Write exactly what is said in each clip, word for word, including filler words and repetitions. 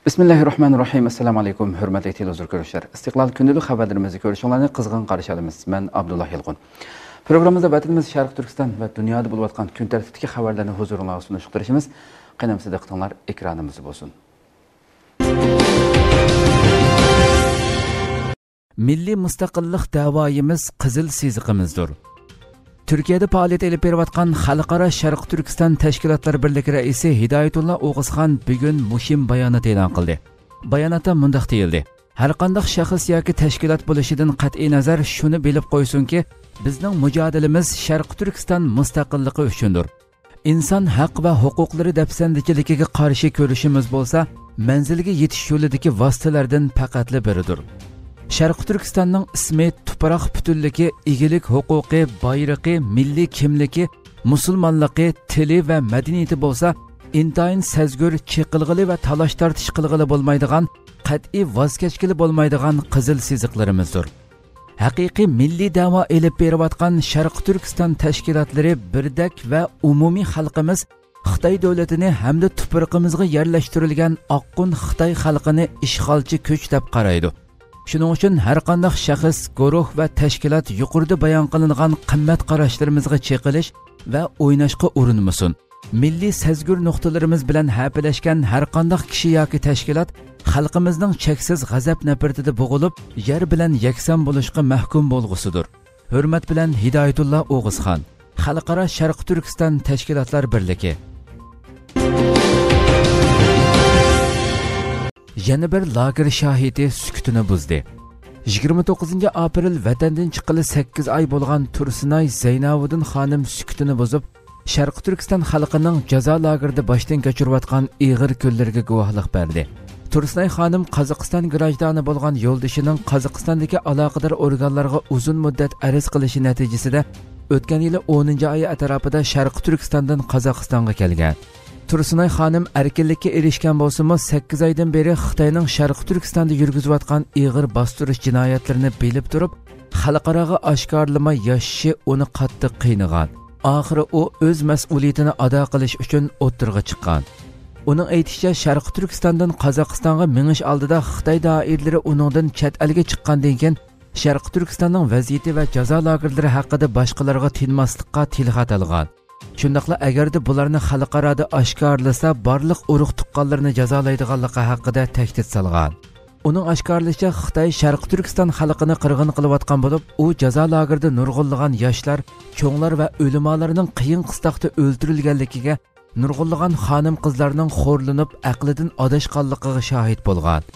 بىسمىللاھىررەھمانىررەھىم. ئەسسالامۇ ئەلەيكۇم، ھۆرمەتلىك تېلېۋىزور كۆرۈشلەر. ئىستىقلال كۈندىلىك خەۋەرلىرىمىزنى كۆرۈشۈڭلارنى قىزغىن قارشى ئالىمىز. مەن ئابدۇللا يالقۇن. پروگراممىمىزدا ۋەتىنىمىز شەرقىي تۈركىستان ۋە دۇنيادا بولۇۋاتقان كۈن تەرتىپتىكى خەۋەرلەرنى ھۇزۇرۇڭلارغا سۇنۇشقا تىرىشىمىز. قېنى ئەمىسە دىققىتىڭلار ئېكرانىمىزدا بولسۇن. مىللىي مۇستەقىللىق دەۋايىمىز قىزىل سىزىقىمىزدۇر. تۈركىيەدە پائالىيەت ئېلىپ بېرىۋاتقان خەلقئارا شەرقىي تۈركىستان تەشكىلاتلار بىرلىكى رەئىسى ھىدايەتۇللا ئوغۇزخان بۈگۈن مۇھىم بايانات ئېلان قىلدى. باياناتتا مۇنداق دېيىلدى: ھەرقانداق شەخس ياكى تەشكىلات بولۇشىدىن قەتئىينەزەر، شۇنى بىلىپ قويسۇنكى، بىزنىڭ مۇجادىلىمىز شەرقىي تۈركىستان مۇستەقىللىقى ئۈچۈندۇر. ئىنسان ھەق ۋە ھوقۇقلىرى دەپسەندىچىلىكىگە قارشى كۈرىشىمىز بولسا، مەنزىلگە يېتىش يولىدىكى ۋاسىتىلەردىن پەقەتلا بىرىدۇر. شەرقىي تۈركىستاننىڭ ئىسمى، تۇپراق پۈتۈنلۈكى، ئىگىلىك ھوقۇقى، بايرىقى، مىللىي كىملىكى، مۇسۇلمانلىقى، تىلى ۋە مەدەنىيىتى بولسا ئىنتايىن سەزگۈر، چېقىلغىلى ۋە تالاش-تارتىش قىلغىلى بولمايدىغان، قەتئىي ۋاز كەچكىلى بولمايدىغان قىزىل سىزىقلىرىمىزدۇر. ھەقىقىي مىللىي دەۋا ئېلىپ بېرىۋاتقان شەرقىي تۈركىستان تەشكىلاتلىرى بىردەك ۋە ئومۇمىي خەلقىمىز خىتاي دۆلىتىنى ھەمدە تۇپرىقىمىزغا يەرلەشتۈرۈلگەن ئاققۇن خىتاي خەلقىنى ئىشغالچى كۈچ دەپ قارايدۇ. شۇنىڭ ئۈچۈن ھەرقانداق شەخس، گۇرۇھ ۋە تەشكىلات يۇقىرىدا بايان قىلىنغان قىممەت قاراشلىرىمىزغا چېقىلىش ۋە ئويناشقا ئۇرۇنمىسۇن. مىللىي سەزگۈر نۇقتىلىرىمىز بىلەن ھەپىلەشكەن ھەرقانداق كىشى ياكى تەشكىلات خەلقىمىزنىڭ چەكسىز غەزەپ-نەپرىتىدە بوغۇلۇپ، يەر بىلەن يەكسان بولۇشقا مەھكۇم بولغۇسىدۇر. ھۆرمەت بىلەن، ھىدايەتۇللا ئوغۇزخان، خەلقئارا شەرقىي تۈركىستان تەشكىلاتلار بىرلىكى. يەنە بىر لاگېر شاھىتى سۈكۈتىنى بۇزدى. يىگىرمە توققۇزىنچى ئاپرېل ۋەتەندىن چىققىلى سەككىز ئاي بولغان تۇرسۇنئاي زەيناۋۇدىن خانىم سۈكۈتىنى بۇزۇپ، شەرقىي تۈركىستان خەلقىنىڭ جازا لاگېرىدا باشتىن كەچۈرۈۋاتقان ئېغىر كۈنلىرىگە گۇۋاھلىق بەردى. تۇرسۇنئاي خانىم قازاقىستان گراژدانى بولغان يولدىشىنىڭ قازاقىستاندىكى ئالاقىدار ئورگانلارغا ئۇزۇن مۇددەت ئەرز قىلىشى نەتىجىسىدە، ئۆتكەن يىلى ئونىنچى ئاي ئەتراپىدا شەرقىي تۈركىستاندىن قازاقىستانغا كەلگەن. تۇرسۇنئاي خانىم ئەركىنلىككە ئېرىشكەن بولسىمۇ، سەككىز ئايدىن بېرى خىتاينىڭ شەرقىي تۈركىستاندا يۈرگۈزۈۋاتقان ئېغىر باستۇرۇش جىنايەتلىرىنى بىلىپ تۇرۇپ، خەلقئاراغا ئاشكارىلىماي ياشىشى ئۇنى قاتتىق قىينىغان. ئاخىرى ئۇ ئۆز مەسئۇلىيىتىنى ئادا قىلىش ئۈچۈن ئوتتۇرىغا چىققان. ئۇنىڭ ئېيتىشىچە، شەرقىي تۈركىستاندىن قازاقىستانغا مېڭىش ئالدىدا خىتاي دائىرىلىرى ئۇنىڭدىن چەت ئەلگە چىققاندىن كېيىن، شەرقىي تۈركىستاننىڭ ۋەزىيىتى ۋە جازا لاگېرلىرى ھەققىدە باشقىلارغا تىنماسلىققا تىلخەت ئالغان. شۇنداقلا ئەگەردە بۇلارنى خەلقئارادا ئاشكارىلىسا، بارلىق ئۇرۇق-تۇغقانلىرىنى جازالايدىغانلىقى ھەققىدە تەھدىت سالغان. ئۇنىڭ ئاشكارىلىشىچە، خىتاي شەرقىي تۈركىستان خەلقىنى قىرغىن قىلىۋاتقان بولۇپ، ئۇ جازا لاگېرىدا نۇرغۇنلىغان ياشلار، چوڭلار ۋە ئۆلىمالارنىڭ قىيىن-قىستاقتا ئۆلتۈرۈلگەنلىكىگە، نۇرغۇنلىغان خانىم-قىزلارنىڭ خورلىنىپ، ئەقلىدىن ئاداشقانلىقىغا شاھىت بولغان.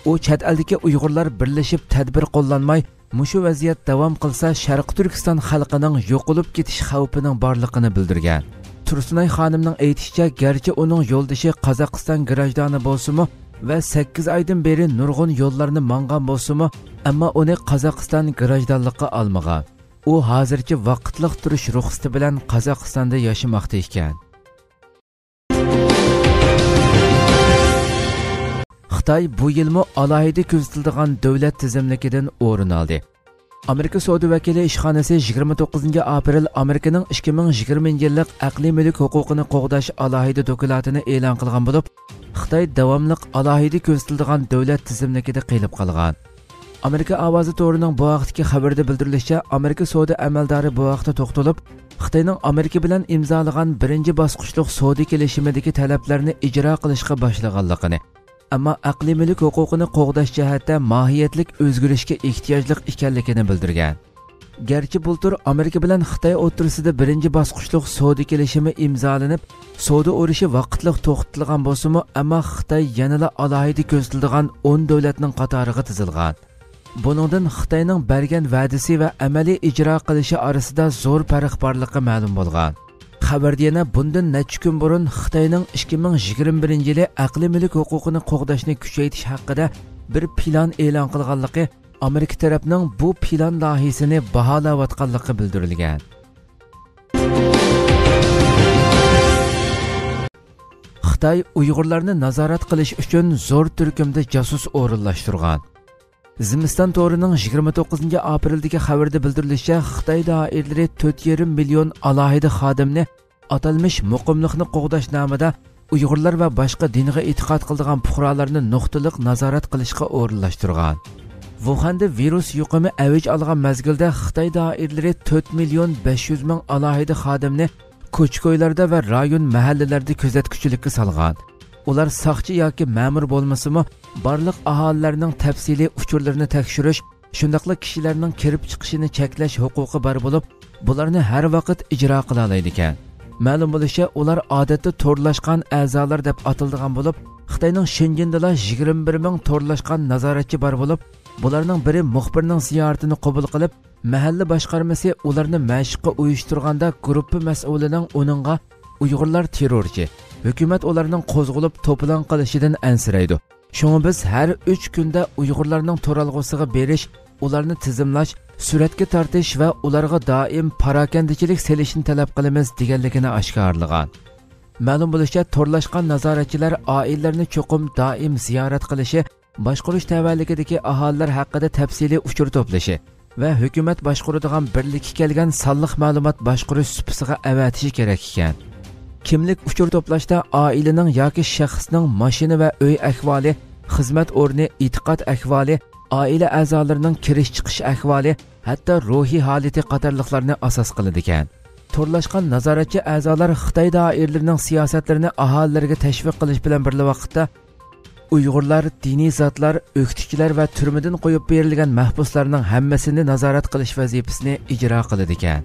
ئۇ چەت ئەلدىكى ئۇيغۇرلار بىرلىشىپ تەدبىر قوللانماي، مۇشۇ ۋەزىيەت داۋام قىلسا، شەرقىي تۈركىستان خەلقىنىڭ يوقىلىپ كېتىش خەۋپىنىڭ بارلىقىنى بىلدۈرگەن. تۇرسۇنئاي خانىمنىڭ ئېيتىشىچە، گەرچە ئۇنىڭ يولدىشى قازاقىستان گراژدانى بولسىمۇ ۋە سەككىز ئايدىن بېرى نۇرغۇن يوللارنى ماڭغان بولسىمۇ، ئەمما ئۇنى قازاقىستان گراژدانلىققا ئالمىغان. ئۇ ھازىرچە ۋاقىتلىق تۇرۇش رۇخسىتى بىلەن قازاقىستاندا ياشىماقتا ئىكەن. خىتاي بۇ يىلمۇ ئالاھىدە كۆزىتىلىدىغان دۆلەت تىزىملىكىدىن ئورۇن ئالدى. ئامېرىكا سودا ۋەكىللىك ئىشخانىسى يىگىرمە توققۇزىنچى ئاپرېل ئامېرىكىنىڭ ئىككى مىڭ يىگىرمىنچى يىللىق ئەقلىي مۈلۈك ھوقۇقىنى قوغداش ئالاھىدە دوكلاتىنى ئېلان قىلغان بولۇپ، خىتاي داۋاملىق ئالاھىدە كۆزىتىلىدىغان دۆلەت تىزىملىكىدە قېلىپ قالغان. ئامېرىكا ئاۋازى تورىنىڭ بۇ ھەقتىكى خەۋىرىدە بىلدۈرۈلۈشىچە، ئامېرىكا سودا ئەمەلدارى بۇ ھەقتە توختىلىپ، خىتاينىڭ ئامېرىكا بىلەن ئىمزالىغان بىرىنچى باسقۇچلۇق سودا كېلىشىمىدىكى تەلەپلەرنى ئىجرا قىلىشقا باشلىغانلىقىنى، ئەمما ئەقلىي مۈلۈك ھوقۇقىنى قوغداش جەھەتتە ماھىيەتلىك ئۆزگىرىشكە ئېھتىياجلىق ئىكەنلىكىنى بىلدۈرگەن. گەرچە بۇلتۇر ئامېرىكا بىلەن خىتاي ئوتتۇرىسىدا بىرىنچى باسقۇچلۇق سودا كېلىشىمى ئىمزالىنىپ، سودا ئۇرۇشى ۋاقىتلىق توختىتىلغان بولسىمۇ، ئەمما خىتاي يەنىلا ئالاھىدە كۆزىتىلىدىغان ئون دۆلەتنىڭ قاتارىغا تىزىلغان. بۇنىڭدىن خىتاينىڭ بەرگەن ۋەدىسى ۋە ئەمەلىي ئىجرا قىلىشى ئارىسىدا زور پەرق بارلىقى مەلۇم بولغان. خەۋەردە يەنە بۇندىن نەچچە كۈن بۇرۇن خىتاينىڭ ئىككى مىڭ يىگىرمە بىرىنچى يىلى ئەقلىي مۈلۈك ھوقۇقىنى قوغداشنى كۈچەيتىش ھەققىدە بىر پىلان ئېلان قىلغانلىقى، ئامېرىكا تەرەپنىڭ بۇ پىلان لايىھىسىنى باھالاۋاتقانلىقى بىلدۈرۈلگەن. خىتاي ئۇيغۇرلارنى نازارەت قىلىش ئۈچۈن زور تۈركۈمدە جاسۇس ئورۇنلاشتۇرغان. زىمىستان تورىنىڭ يىگىرمە توققۇزىنچى ئاپرېلدىكى خەۋىرىدە بىلدۈرۈلۈشىچە، خىتاي دائىرىلىرى تۆت يېرىم مىليون ئالاھىدە خادىمنى ئاتالمىش مۇقىملىقنى قوغداش نامىدا ئۇيغۇرلار ۋە باشقا دىنغا ئېتىقاد قىلىدىغان پۇقرالارنى نۇقتىلىق نازارەت قىلىشقا ئورۇنلاشتۇرغان. ۋۇخەندە ۋىرۇس يۇقۇمى ئەۋج ئالغان مەزگىلدە خىتاي دائىرىلىرى تۆت مىليون بەش يۈز مىڭ ئالاھىدە خادىمنى كوچا-كويلاردا ۋە رايون مەھەللىلەردە كۆزەتكۈچىلىككە سالغان. ئۇلار ساقچى ياكى مەمۇر بولمىسىمۇ، بارلىق ئاھالىلەرنىڭ تەپسىلىي ئۇچۇرلىرىنى تەكشۈرۈش، شۇنداقلا كىشىلەرنىڭ كىرىپ چىقىشىنى چەكلەش ھوقۇقى بار بولۇپ، بۇلارنى ھەر ۋاقىت ئىجرا قىلالايدىكەن. مەلۇم بولۇشىچە، ئۇلار ئادەتتە تورلاشقان ئەزالار دەپ ئاتىلىدىغان بولۇپ، خىتاينىڭ شېنجېندىلا يىگىرمە بىر مىڭ تورلاشقان نازارەتچى بار بولۇپ، بۇلارنىڭ بىرى مۇخبىرنىڭ زىيارىتىنى قوبۇل قىلىپ، مەھەللە باشقارمىسى ئۇلارنى مەشىققە ئۇيۇشتۇرغاندا، گۇرۇپپا مەسئۇلىنىڭ ئۇنىڭغا «ئۇيغۇرلار تېررورچى، ھۆكۈمەت ئۇلارنىڭ قوزغىلىپ توپىلاڭ قىلىشىدىن ئەنسىرەيدۇ. شۇڭا بىز ھەر ئۈچ كۈندە ئۇيغۇرلارنىڭ تۇرالغۇسىغا بېرىش، ئۇلارنى تىزىملاش، سۈرەتكە تارتىش ۋە ئۇلارغا دائىم پاراكەندىچىلىك سېلىشنى تەلەپ قىلىمىز» دېگەنلىكىنى ئاشكارىلىغان. مەلۇم بولۇشىچە، تورلاشقان نازارەتچىلەر ئائىلىلەرنى چوقۇم دائىم زىيارەت قىلىشى، باشقۇرۇش تەۋەلىكىدىكى ئاھالىلەر ھەققىدە تەپسىلىي ئۇچۇر توپلىشى ۋە ھۆكۈمەت باشقۇرىدىغان بىرلىككە كەلگەن سانلىق مەلۇمات باشقۇرۇش سۇپىسىغا ئەۋەتىشى كېرەك ئىكەن. كىملىك ئۇچۇر توپلاشتا ئائىلىنىڭ ياكى شەخسنىڭ ماشىنا ۋە ئۆي ئەھۋالى، خىزمەت ئورنى، ئېتىقاد ئەھۋالى، ئائىلە ئەزالىرىنىڭ كىرىش-چىقىش ئەھۋالى، ھەتتا روھىي ھالىتى قاتارلىقلارنى ئاساس قىلىدىكەن. تورلاشقان نازارەتچى ئەزالار خىتاي دائىرىلىرىنىڭ سىياسەتلىرىنى ئاھالىلەرگە تەشۋىق قىلىش بىلەن بىرلا ۋاقىتتا، ئۇيغۇرلار، دىنىي زاتلار، ئۆكتىچىلەر ۋە تۈرمىدىن قويۇپ بېرىلگەن مەھبۇسلارنىڭ ھەممىسىنى نازارەت قىلىش ۋەزىپىسىنى ئىجرا قىلىدىكەن.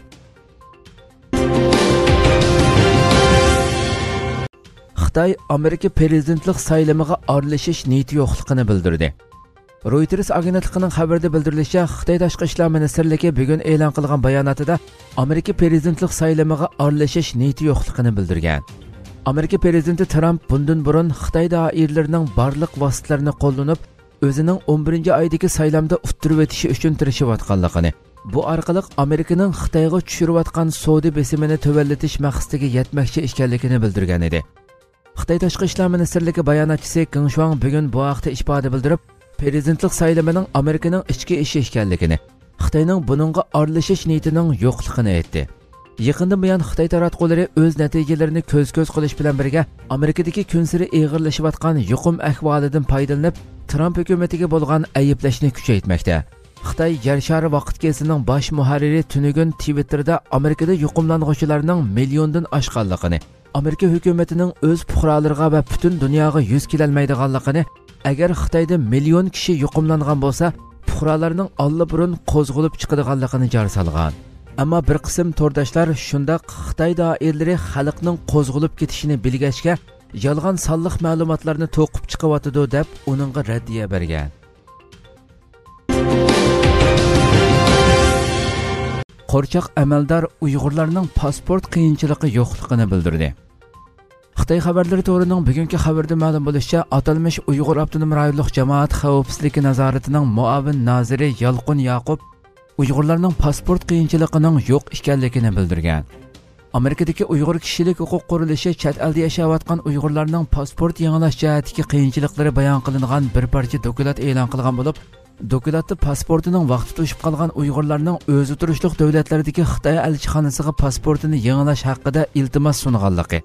خىتاي ئامېرىكا پىرېزىدېنتلىق سايلىمىغا ئارىلىشىش نىيىتى يوقلۇقىنى بىلدۈردى. رويتېرس ئاگېنتلىقىنىڭ خەۋىرىدە بىلدۈرۈلۈشىچە، خىتاي تاشقى ئىشلار مىنىستىرلىكى بۈگۈن ئېلان قىلغان باياناتىدا ئامېرىكا پىرېزىدېنتلىق سايلىمىغا ئارىلىشىش نىيىتى يوقلۇقىنى بىلدۈرگەن. ئامېرىكا پىرېزىدېنتى ترامپ بۇندىن بۇرۇن خىتاي دائىرىلىرىنىڭ بارلىق ۋاسىتىلىرىنى قوللىنىپ، ئۆزىنىڭ ئون بىرىنچى ئايدىكى سايلامدا ئۇتتۇرۇۋېتىشى ئۈچۈن تىرىشىۋاتقانلىقىنى، بۇ ئارقىلىق ئامېرىكىنىڭ خىتايغا چۈشۈرۈۋاتقان سودا بېسىمىنى تۆۋەنلىتىش مەقسىتىگە يەتمەكچى ئىكەنلىكىنى بىلدۈرگەن ئىدى. خىتاي تاشقى ئىشلار مىنىستىرلىكى باياناتچىسى گېڭ شۇاڭ بۈگۈن بۇ ھەقتە ئىپادە بىلدۈرۈپ، پىرېزىدېنتلىق سايلىمىنىڭ ئامېرىكىنىڭ ئىچكى ئىشى ئىكەنلىكىنى، خىتاينىڭ بۇنىڭغا ئارىلىشىش نىيىتىنىڭ يوقلۇقىنى ئېيتتى. يېقىندىن بۇيان خىتاي تاراتقۇلىرى ئۆز نەتىجىلىرىنى كۆز-كۆز قىلىش بىلەن بىرگە، ئامېرىكىدىكى كۈنسېرى ئېغىرلىشىۋاتقان يۇقۇم ئەھۋالىدىن پايدىلىنىپ، ترامپ ھۆكۈمىتىگە بولغان ئەيىبلەشنى كۈچەيتمەكتە. خىتاي يەر شارى ۋاقىت گېزىتىنىڭ باش مۇھەررىرى تۈنۈگۈن تىۋىتتېردا ئامېرىكىدا يۇقۇملانغۇچىلارنىڭ مىليوندىن ئاشقانلىقىنى، ئامېرىكا ھۆكۈمىتىنىڭ ئۆز پۇقرالىرىغا ۋە پۈتۈن دۇنياغا يۈز كېلەلمەيدىغانلىقىنى، ئەگەر خىتايدا مىليون كىشى يۇقۇملانغان بولسا، پۇقرالارنىڭ ئاللىبۇرۇن قوزغىلىپ چىقىدىغانلىقىنى جار سالغان. ئەمما بىر قىسىم تورداشلار شۇنداق خىتاي دائىرىلىرى خەلقنىڭ قوزغىلىپ كېتىشىنى بىلگەچكە، يالغان سانلىق مەلۇماتلارنى توقۇپ چىقىۋاتىدۇ، دەپ ئۇنىڭغا رەددىيە بەرگەن. قورچاق ئەمەلدار ئۇيغۇرلارنىڭ پاسپورت قىيىنچىلىقى يوقلۇقىنى بىلدۈردى. خىتاي خەۋەرلىرى تورىنىڭ بۈگۈنكى خەۋىرىدە مەلۇم بولۇشىچە، ئاتالمىش ئۇيغۇر ئاپتونوم رايونلۇق جامائەت خەۋپسىزلىكى نازارىتىنىڭ مۇئاۋىن نازىرى يالقۇن ياقۇپ ئۇيغۇرلارنىڭ پاسپورت قىيىنچىلىقىنىڭ يوق ئىكەنلىكىنى بىلدۈرگەن. ئامېرىكىدىكى ئۇيغۇر كىشىلىك ھوقۇق قۇرۇلۇشى چەت ئەلدە ياشاۋاتقان ئۇيغۇرلارنىڭ پاسپورت يېڭىلاش جەھەتتىكى قىيىنچىلىقلىرى بايان قىلىنغان بىر پارچە دوكلات ئېلان قىلغان بولۇپ، دوكلاتتا پاسپورتىنىڭ ۋاقتى توشۇپ قالغان ئۇيغۇرلارنىڭ ئۆزى تۇرۇشلۇق دۆلەتلەردىكى خىتاي ئەلچىخانىسىغا پاسپورتىنى يېڭىلاش ھەققىدە ئىلتىماس سۇنغانلىقى،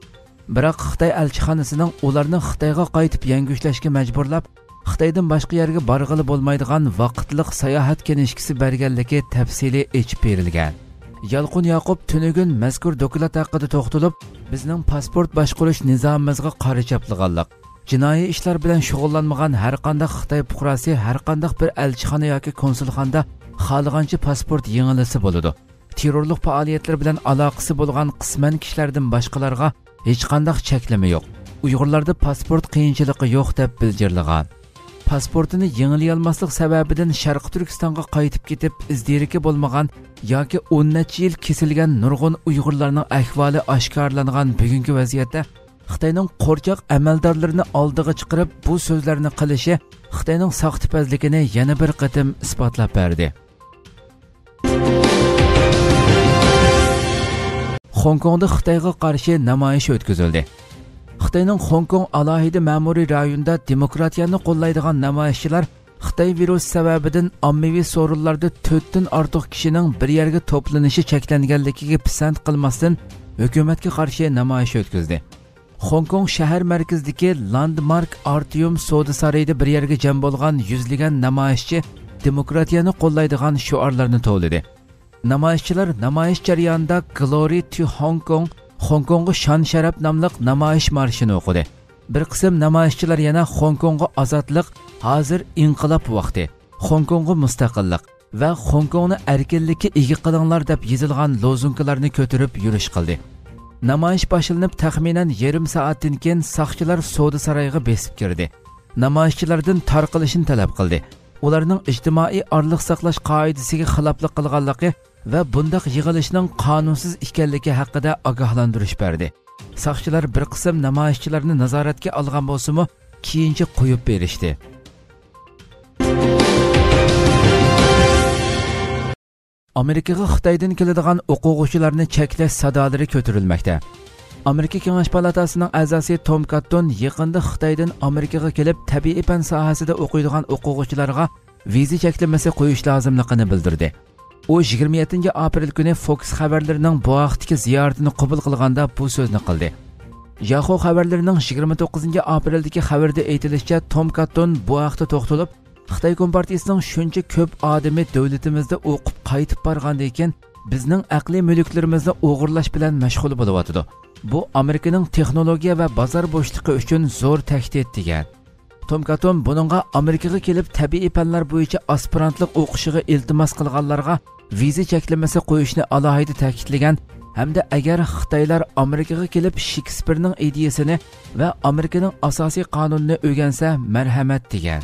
بىراق خىتاي ئەلچىخانىسىنىڭ ئۇلارنى خىتايغا قايتىپ يەڭگۈشلەشكە مەجبۇرلاپ، خىتايدىن باشقا يەرگە بارغىلى بولمايدىغان ۋاقىتلىق ساياھەت كىنىشكىسى بەرگەنلىكى تەپسىلىي ئېچىپ بېرىلگەن. يالقۇن ياقۇپ تۈنۈگۈن مەزكۇر دوكلات ھەققىدە توختىلىپ، بىزنىڭ پاسپورت باشقۇرۇش نىزامىمىزغا قارا چاپلىغانلىق، جىنايى ئىشلار بىلەن شۇغۇللانمىغان ھەرقانداق خىتاي پۇقراسى ھەرقانداق بىر ئەلچىخانا ياكى كونسۇلخانىدا خالىغانچە پاسپورت يېڭىلىسا بولىدۇ. تېررورلۇق پائالىيەتلىرى بىلەن ئالاقىسى بولغان قىسمەن كىشىلەردىن باشقىلارغا ھېچقانداق چەكلىمە يوق. ئۇيغۇرلاردا پاسپورت قىيىنچىلىقى يوق، دەپ بىلجىرلىغان. پاسپورتىنى يېڭىلىيالماسلىق سەۋەبىدىن شەرقىي تۈركىستانغا قايتىپ كېتىپ، ئىز دېرىكى بولمىغان ياكى ئون نەچچە يىل كېسىلگەن نۇرغۇن ئۇيغۇرلارنىڭ ئەھۋالى ئاشكارىلانغان بۈگۈنكى ۋەزىيەتتە، خىتاينىڭ قورچاق ئەمەلدارلىرىنى ئالدىغا چىقىرىپ، بۇ سۆزلەرنى قىلىشى خىتاينىڭ ساختىپەزلىكىنى يەنە بىر قېتىم ئىسپاتلاپ بەردى. خوڭكوڭدا خىتايغا قارشى نامايىش ئۆتكۈزۈلدى. خىتاينىڭ خوڭكوڭ ئالاھىدە مەمۇرىي رايونىدا دېموكراتىيەنى قوللايدىغان نامايىشچىلار خىتاي ۋىرۇسى سەۋەبىدىن ئاممىۋى سورۇنلاردا تۆتتىن ئارتۇق كىشىنىڭ بىر يەرگە توپلىنىشى چەكلەنگەنلىكىگە پىسەنت قىلماستىن، ھۆكۈمەتكە قارشى نامايىش ئۆتكۈزدى. خوڭكوڭ شەھەر مەركىزىدىكى لاندمارك ئارتىيۇم سودا سارىيىدا بىر يەرگە جەم بولغان يۈزلىگەن نامايىشچى دېموكراتىيەنى قوللايدىغان شوئارلارنى توۋلىدى. نامايىشچىلار نامايىش جەريانىدا گلورى تو خوڭكوڭ، خوڭكوڭغا شان شەرەپ ناملىق نامايىش مارشىنى ئوقۇدى. بىر قىسىم نامايىشچىلار يەنە خوڭكوڭغا ئازادلىق، ھازىر ئىنقىلاب ۋاقتى، خوڭكوڭغا مۇستەقىللىق ۋە خوڭكوڭنى ئەركىنلىككە ئىگە قىلىڭلار دەپ يېزىلغان لوزۇنكىلارنى كۆتۈرۈپ يۈرۈش قىلدى. نامايىش باشلىنىپ تەخمىنەن يېرىم سائەتتىن كېيىن ساقچىلار سودا سارايىغا بېسىپ كىردى. نامايىشچىلاردىن تارقىلىشنى تەلەپ قىلدى. ئۇلارنىڭ ئىجتىمائىي ئارىلىق ساقلاش قائىدىسىگە خىلاپلىق قىلغانلىقى ۋە بۇنداق يىغىلىشنىڭ قانۇنسىز ئىكەنلىكى ھەققىدە ئاگاھلاندۇرۇش بەردى. ساقچىلار بىر قىسىم نامايىشچىلارنى نازارەتكە ئالغان بولسىمۇ، كېيىنچە قويۇپ بېرىشتى. ئامېرىكىغا خىتايدىن كېلىدىغان ئوقۇغۇچىلارنى چەكلەش سادالىرى كۆتۈرۈلمەكتە. ئامېرىكا كېڭەش پالاتاسىنىڭ ئەزاسى توم كاتتون يېقىندا خىتايدىن ئامېرىكىغا كېلىپ، تەبىئىي پەن ساھەسىدە ئوقۇيدىغان ئوقۇغۇچىلارغا ۋىزا چەكلىمىسى قويۇش لازىملىقىنى بىلدۈردى. ئۇ يىگىرمە يەتتىنچى ئاپرېل كۈنى فوكس خەۋەرلىرىنىڭ بۇ ھەقتىكى زىيارىتىنى قوبۇل قىلغاندا بۇ سۆزنى قىلدى. ياخۇ خەۋەرلىرىنىڭ يىگىرمە توققۇزىنچى ئاپرېلدىكى خەۋىرىدە ئېيتىلىشىچە، توم كاتتون بۇ ھەقتە توختىلىپ، خىتاي كومپارتىيىسىنىڭ شۇنچە كۆپ ئادىمى دۆلىتىمىزدە ئوقۇپ قايتىپ بارغاندىن كېيىن، بىزنىڭ ئەقلىي مۈلۈكلىرىمىزنى ئوغرىلاش بىلەن مەشغۇل بولۇۋاتىدۇ. بۇ ئامېرىكىنىڭ تېخنولوگىيە ۋە بازار بوشلۇقى ئۈچۈن زور تەھدىت، دېگەن. توم كاتتون بۇنىڭغا ئامېرىكىغا كېلىپ تەبىئىي پەنلەر بويىچە ئاسپىرانتلىق ئوقۇشىغا ئىلتىماس قىلغانلارغا ۋىزا چەكلىمىسى قويۇشنى ئالاھىدە تەكىتلىگەن ھەمدە ئەگەر خىتايلار ئامېرىكىغا كېلىپ شېكسپىرنىڭ ئىدىيىسىنى ۋە ئامېرىكىنىڭ ئاساسىي قانۇنىنى ئۆگەنسە مەرھەمەت، دېگەن.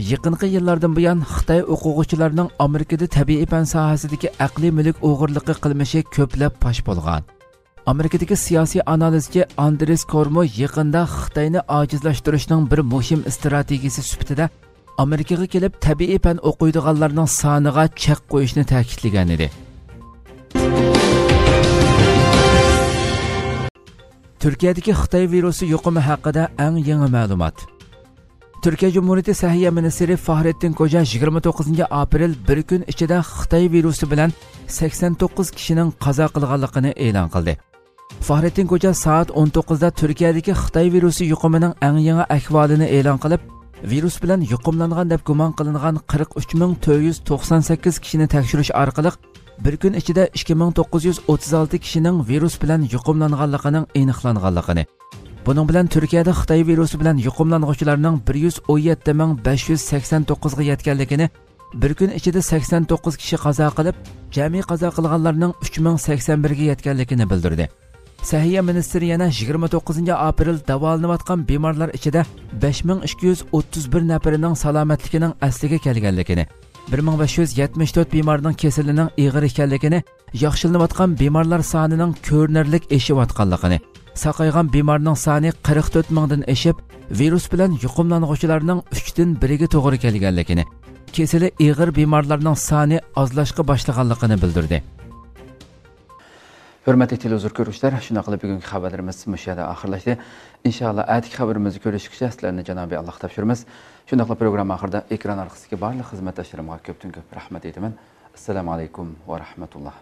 يېقىنقى يىللاردىن بۇيان خىتاي ئوقۇغۇچىلارنىڭ ئامېرىكىدا تەبىئىي پەن ساھەسىدىكى ئەقلىي مۈلۈك ئوغرىلىقى قىلمىشى كۆپلەپ پاش بولغان. ئامېرىكىدىكى سىياسىي ئانالىزچى ئاندرېس كورمۇ يېقىندا خىتاينى ئاجىزلاشتۇرۇشنىڭ بىر مۇھىم ئىستراتېگىيىسى سۈپىتىدە ئامېرىكىغا كېلىپ تەبىئىي پەن ئوقۇيدىغانلارنىڭ سانىغا چەك قويۇشنى تەكىتلىگەن ئىدى. تۈركىيەدىكى خىتاي ۋىرۇسى يۇقۇمى ھەققىدە ئەڭ يېڭى مەلۇمات. تۈركىيە جۇمھۇرىيىتى سەھىيە مىنىستىرى فاھرېتتىن كوجا يىگىرمە توققۇزىنچى ئاپرېل بىر كۈن ئىچىدە خىتاي ۋىرۇسى بىلەن سەكسەن توققۇز كىشىنىڭ قازا قىلغانلىقىنى ئېلان قىلدى. فاھرېتتىن كوجا سائەت ئون توققۇزدا تۈركىيەدىكى خىتاي ۋىرۇسى يۇقۇمىنىڭ ئەڭ يېڭى ئەھۋالىنى ئېلان قىلىپ، ۋىرۇس بىلەن يۇقۇملانغان دەپ گۇمان قىلىنغان قىرىق ئۈچ مىڭ تۆت يۈز توقسان سەككىز كىشىنى تەكشۈرۈش ئارقىلىق، بىر كۈن ئىچىدە ئىككى مىڭ توققۇز يۈز ئوتتۇز ئالتە كىشىنىڭ ۋىرۇس بىلەن يۇقۇملانغانلىقىنىڭ ئېنىقلانغانلىقىنى، بۇنىڭ بىلەن تۈركىيەدە خىتاي ۋىرۇسى بىلەن يۇقۇملانغۇچىلارنىڭ بىر يۈز ئون يەتتە مىڭ بەش يۈز سەكسەن توققۇزغا يەتكەنلىكىنى، بىر كۈن ئىچىدە سەكسەن توققۇز كىشى قازا قىلىپ، جەمئىي قازا قىلغانلارنىڭ ئۈچ مىڭ سەكسەن بىرگە يەتكەنلىكىنى بىلدۈردى. سەھىيە مىنىستىرى يەنە يىگىرمە توققۇزىنچى ئاپرېل داۋالىنىۋاتقان بىمارلار ئىچىدە بەش مىڭ ئىككى يۈز ئوتتۇز بىر نەپىرىنىڭ سالامەتلىكىنىڭ ئەسلىگە كەلگەنلىكىنى، بىر مىڭ بەش يۈز يەتمىش تۆت بىمارنىڭ كېسىلىنىڭ ئېغىر ئىكەنلىكىنى، ياخشىلىنىۋاتقان بىمارلار سانىنىڭ كۆرۈنەرلىك ئېشىۋاتقانلىقىنى، ساقايغان بىمارنىڭ سانى قىرىق تۆت مىڭدىن ئېشىپ، ۋىرۇس بىلەن يۇقۇملانغۇچىلارنىڭ ئۈچتىن بىرىگە توغرا كەلگەنلىكىنى، كېسىلى ئېغىر بىمارلارنىڭ سانى ئازلاشقا باشلىغانلىقىنى بىلدۈردى. ھۆرمەتلىك تېلېۋىزور كۆرگۈچىلەر، شۇنداق قىلىپ بۈگۈنكى خەۋەرلىرىمىز مۇشۇ يەردە ئاخىرلاشتى. ئىنشائاللا، ئەتىكى خەۋىرىمىزدە كۆرۈشكىچە سىلەرنى جانابىي ئاللاغا تاپشۇرىمىز. شۇنداقلا پروگرامما ئاخىرىدا ئېكران ئارقىسىدىكى بارلىق خىزمەتداشلىرىمغا كۆپتىن كۆپ رەھمەت ئېيتىمەن. ئەسسالامۇ ئەلەيكۇم ۋە رەھمەتۇللا.